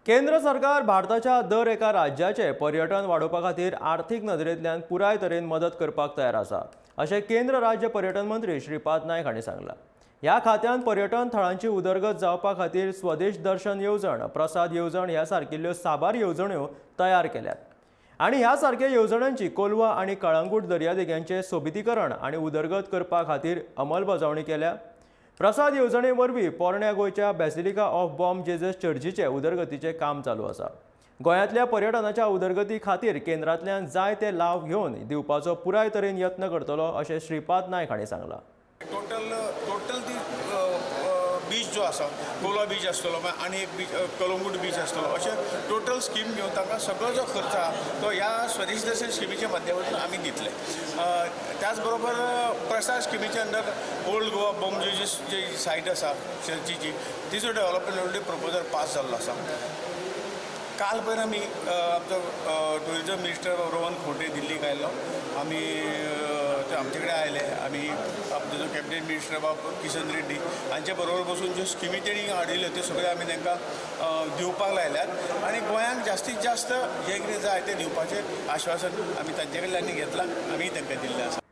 केंद्र सरकार भारताच्या दर एका राज्याचे पर्यटन वाडोवपा खातीर आर्थीक नदरेंतल्यान पुराय तरेन मदत करपाक तयार आसा, अशें केंद्र राज्य पर्यटन मंत्री श्रीपाद नायक हांणी सांगलां. ह्या खात्यान पर्यटन थळांची उदरगत जावपा खातीर स्वदेश दर्शन येवजण, प्रसाद येवजण ह्या सारकिल्ल्यो साबार येवजण्यो तयार केल्यात आनी ह्या सारक्या येवजण्यांची कोलवा आनी कळंगूट दर्यादेगांचे सोबितीकरण आनी उदरगत करपा खातीर अंमलबजावणी केल्या. प्रसाद येवजणे वरवीं पोरण्या गोंयच्या बॅसिलिका ऑफ बॉम जेजस चर्चीचे उदरगतीचें काम चालू आसा. गोंयांतल्या पर्यटनाच्या उदरगती खातीर केंद्रांतल्यान जाय ते लाव घेवन दिवपाचो पुराय तरेन यत्न करतलो, अशें श्रीपाद नायक हांणी सांगलां. टोटल टोटल ती बीच जो आसा, कोलवा बीच आसतलो, मागीर आनी एक बीच, कलंगूट बीच आसतलो, अशें टोटल स्कीम घेवन तांकां सगळो जो खर्च आहा तो ह्या स्वदेश दर्शन स्किमीच्या माध्यमातून आमी दितले. त्याच बरोबर प्रसाद स्किमीच्या अंडर ओल्ड गोवा बॉम जेजस जी सायट आसा चर्चीची, तिचो डेव्हलपमेंट ऑलरेडी प्रपोजल पास जाल्लो आसा. काल पयर आमी आमचो टुरिजम मिनिस्टर रोहन खंवटे दिल्लीक आयलो. आमी ते आमचे कडेन आयले. आमी आमचो जो कॅबिनेट मिनिस्टर बाब किशन रेड्डी हांचे बरोबर बसून ज्यो स्किमी तेणी हाडिल्ल्यो त्यो सगळ्यो आमी तांकां दिवपाक लायल्यात आनी गोंयांक जास्तीत जास्त जें कितें जाय तें दिवपाचें आश्वासन आमी तांचे कडल्यान घेतलां, आमी तांकां दिल्लें आसा.